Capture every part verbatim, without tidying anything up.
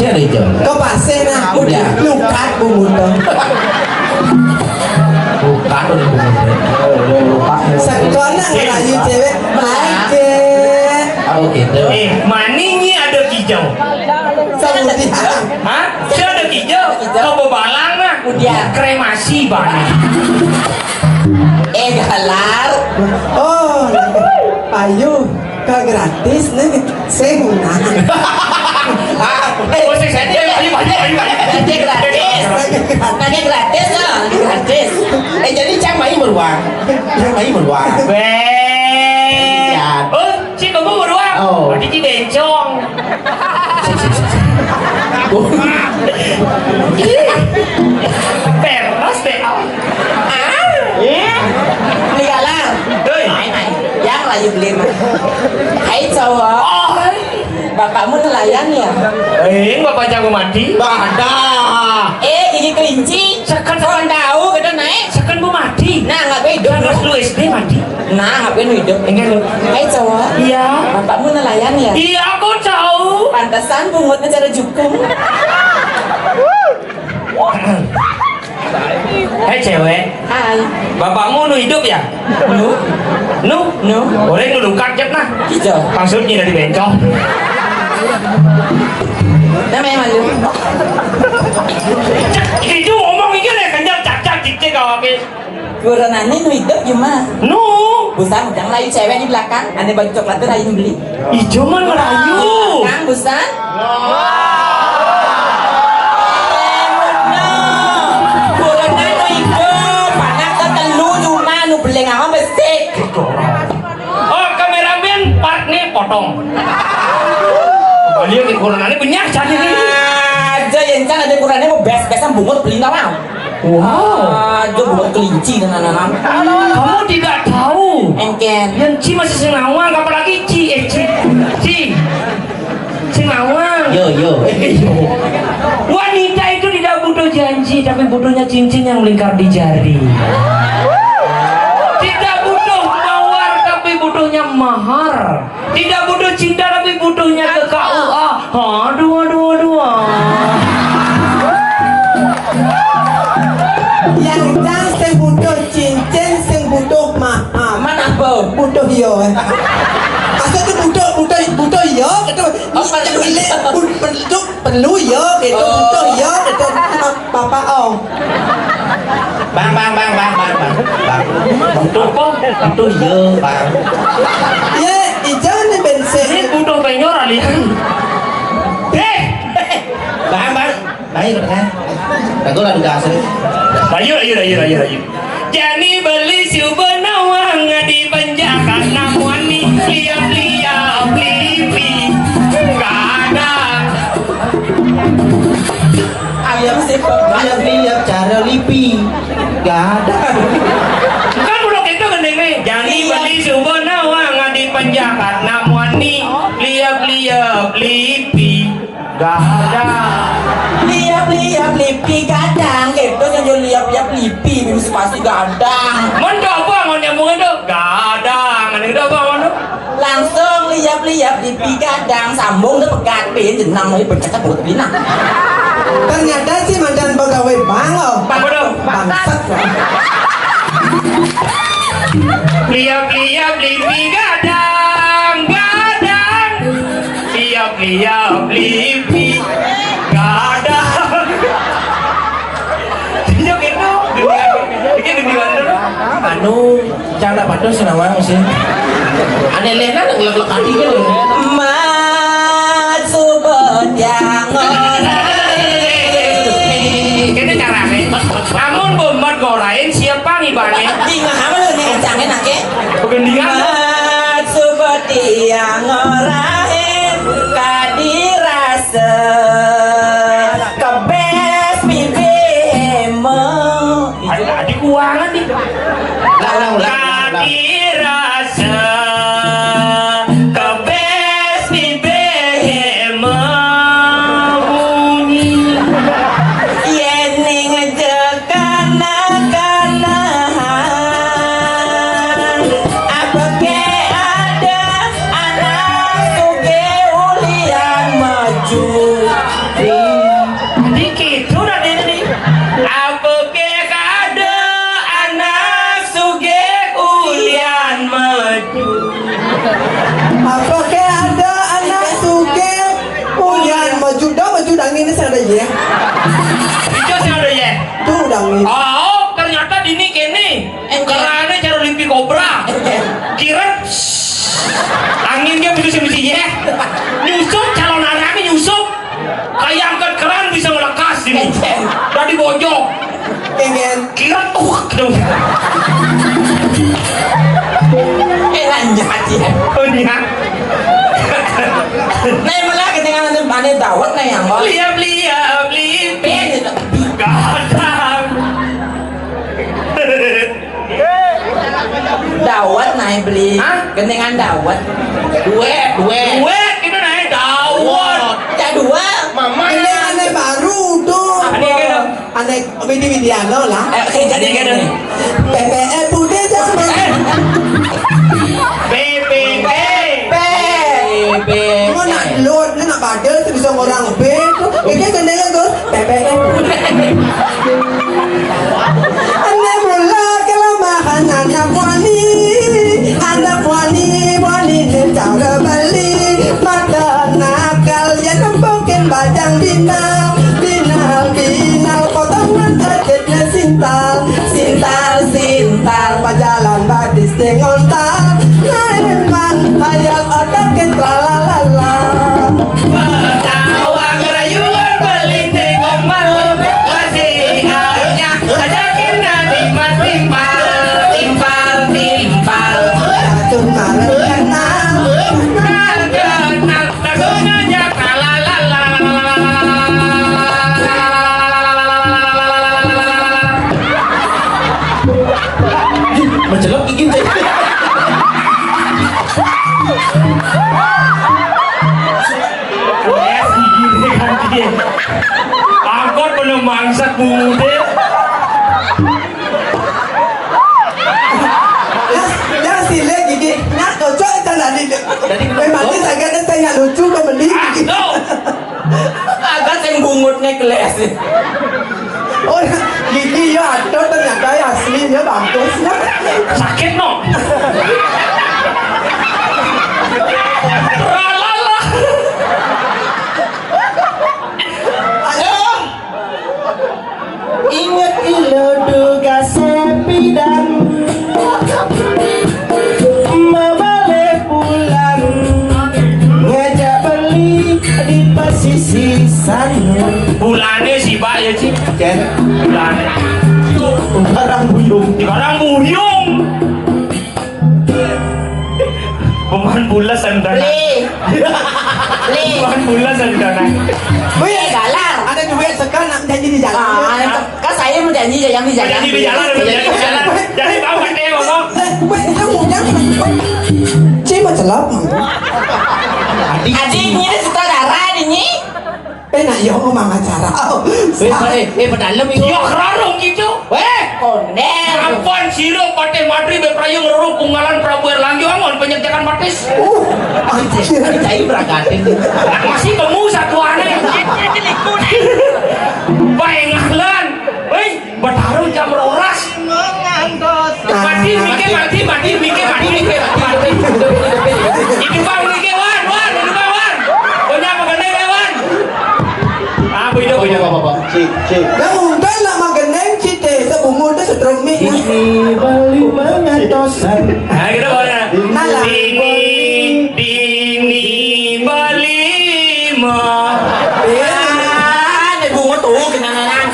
Iya, Jon. Kok pasih nah? Udah. Lukat bungut to. Lukat udah bungut. Sekolah ngerayu cewek. Baik, Cek. Oh, gitu. Eh, maning nih ada kijau. Saudi. Hah? Saya ada kijau. Kau bebalang nah. Udah. Kremasi banget. Eh, galar. Oh, ayo. Ka gratis nih, sing nah. Ah, eh, oh, sing saya, ayo, ayo, ayo, ayo, ayo. Nanti gratis. Nanti gratis, ya, gratis. Eh, jadi cang mai beruang. Cang mai beruang. Weh. Iya. Oh, si kamu beruang. Oh. Berarti si bencong. Cik, cik, cik, cik. Oh. Ih. Peres deh, ah. Ah. Iya. Beli galar. Hei. Hai, hai. Yang lagi beli mah. Hai, cowok. Oh. Bapakmu nelayan ya? Eh, bapak jago mati. Ada. Eh, gigi kelinci. Seken. Orang tahu, kita naik. Seken bu mati. Nah, nggak beda. Kelas dua S D mati. Nah, ngapain lu hidup? Enggak lu. Hai, cowok. Iya. Bapakmu nelayan ya? Iya, aku tahu. Pantesan bungutnya cara jukung. Hei, cewek. Hai. Bapakmu nu hidup ya? Nu? Nu? Nu? Orang nu lukat jet nah. Gitu. Maksudnya dari bencong. Namanya malu. Cek, itu ngomong ini lah, kenyal cacat cicik kau habis. Kurenane nu hidup cuma. Nu. Busan, udah ngelayu cewek di belakang. Ane baju coklat tuh layu beli. Ijo man ngelayu. Kang, busan. Kurenane nu hidup, anak tetelu cuma nu beli ngawang besik. Oh, kameramen part nih potong. Balik di kurenane banyak jadi nih. Aja yang can ada kurenane mau bes-besan bungut beli ngawang. Wow. Aduh, buat kelinci dan anak-anak. Kamu tidak tahu. Engken. Yang Ci masih sing nawang, apalagi Ci, eh, Ci. Ci. Sing nawang. Yo, yo. Wanita itu tidak butuh janji, tapi butuhnya cincin yang melingkar di jari. Tidak butuh mawar, tapi butuhnya mahar. Tidak butuh cinta, tapi butuhnya ke K U A. Aduh, aduh, aduh, ah. Yang cang sing butuh cincin, sing butuh mahar. Mana apa? Butuh yo. Asal tu butuh, butuh, butuh yo, gitu. Apa? Beli, bu-, perlu, perlu yo, gitu. Oh. Butuh yo, gitu. Bapak, oh. Bang, bang, bang, bang, bang, bang. Bang. Butuh apa? Butuh iya, bang. Ya, ijan nih bensin. Ini butuh penyor alian. Eh, bang, bang. Baik, bang. Aku lah udah asli. Ayo, ayo, ayo, ayo, ayo. Jani beli subuh nawang di penjahat namun nih liap-liap lipi. Kadang. Ayam sipek, ayam liap cara lipi. Gak ada. Kan udah gitu gendeng nih. Jani beli subuh nawang di penjahat namun nih liap-liap lipi. Gak ada. Liap-liap lipi gadang gitu, jangan liap-liap lipi, minus pasti gadang. Mun coba mau nyambung itu gadang, ini udah apa mau tuh? Langsung liap-liap lipi gadang, sambung deh pegat pin jenang mau pencet buat pinang. Ternyata si mantan pegawai bank loh. Apa tuh? Bangsat. Liap-liap lipi gadang, gadang. Liap-liap lipi gadang. Iya gitu. Ini dulu. Anu, cara patus nawang sih. Aneh lena ngelek-lek tadi kan. Mat subut yang ora. Kene carane. Amun bombat gorain siapa ngibane? Di mana lu nih encangin ake? Pegendingan. Mat subut yang ora kadirasa kebes pipi hemo. Adik, adik kuangan nih. Ulang, ulang, ulang, ulang. Kadirasa kebes pipi hemo. Yen ning jekana-kanahan, apa ke ada anak Ini sing ada yéh. Ijo sing ada yéh. Tuh udah nih. Oh, ternyata dini kéné. Enggak. Kerana cara limpi kobra. Enggak. Kiret. Angin dia bisa sing bisa yéh. Nyusup calon arangnya nyusup. Kayak angkat keran bisa ngelekas ini. Enggak. Dari bojong. Kéngkén. Kiret tuh. Eh, lanjut ya. Oh, iya. Nah, malah ketinggalan ané dawet nah yang mau. Liap, liap, lipi. Eh, gitu. Gadang. Dawet nah beli. Hah? Gendengan dawet. Duet, duet. Duet gitu nah, dawet. Ya dua. Mama. Ini ané baru tuh. Ané gitu. Ané Widi Widiano lah. Eh, eh, jadi gini. P P F udah jangan. Eh. B B B. P. B B. Mau nak lut, nak badal, bisa orang B tuh. Ini sendiri tuh. P P F. Ané mula kelemahan anak wani, anak wani, wani cara beli, mata nakal ya nembokin bajang binal, binal, binal, potongan ajetnya sintal, sintal, sintal, pajalan badis dengontal, memang hayal otak kita lalala. Tawa gerayuan beli di gombal, masih hanya ada kena timpal, timpal, timpal, timpal. Atur marah kenal. Kenal, kenal, langsung aja kalalala. Mencelok gigi teh. Wes gigi deh ganti. Angkot penuh mangsat bunguté. Yang sile gigi, nak cocok itu tadi. Tadi memangnya saya kan tanya lucu ke beli. Ah, no. Agak yang bungut necklace. Oh, gigi ya ada ternyata ya aslinya bagus. Sakit no. Ralala. Aduh. Inget ilo tugas sepidan. Mabalik bulan ngajak beli di pesisir sana. Bulané sih, Pak, ya, Ci? Cen. Bulané. Barang buyung. Barang buyung. Pemain bola sendana. Li. Li. Pemain bola sendana. Wih, galar. Ada duit sekarang nak janji di jalan. Ah, kan saya mau janji yang di jalan. Janji di jalan, janji di jalan. Jadi tahu kan dia ngomong. Weh, weh, kamu jangan. Cih, mau celok. Adik, ini sutradara, ini. Eh, nah, yo, ngomong acara. Oh, eh, eh, eh, pedalem itu. Yo, kerarung gitu. Weh, kondel. Kapan sira patih matri be prayu ngerurung punggalan Prabu Erlangga angon penyekjakan matis? Uh, anjir. Cai beragatin. Masih kamu satuannya. Bae ngahlan. Hei, Betara jam rolas. Mati, mikir, mati, mati, mikir, mati, mikir, mati. Itu bang, mikir, wan, wan, itu bang, wan. Punya apa gede, wan? Ah, punya, punya apa, Pak? Cik, cik. Lah, udah lah, mageneng, cite, sebungut, setrumik. Ini beli mangatosan. Nah, kita bawa. Nah, lah. Dini, dini, beli mah. Iya. Ah, dia bungut tuh, kenangan.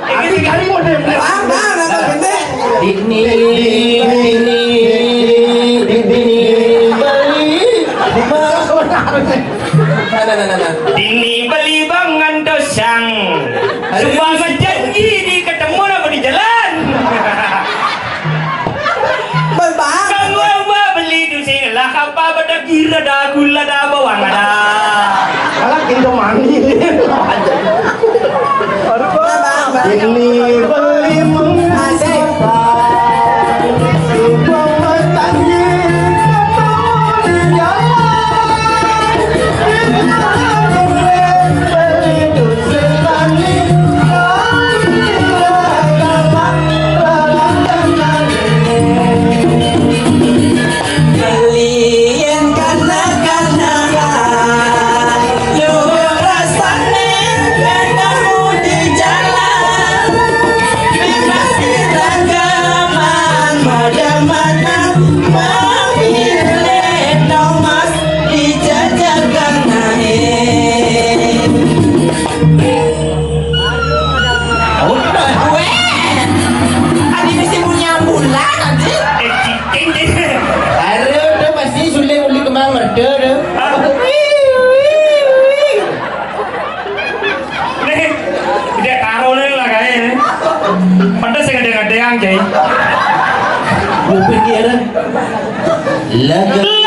Ini kali mau deh. Bang, bang, apa gede? Dini, dini, dini, beli. Nah, nah, nah, nah, nah. Dini beli bangan dosang. Sumpah janji di ketemu apa di jalan. Bang, bang. Kamu apa beli dusi lah apa pada kira dah gula dah bawang ada. Kalah Indomani. Aduh, Bang. Ini beli mengapa? Asik. Beli yang kanak-kanak, lu rasane Iya dah. Laga.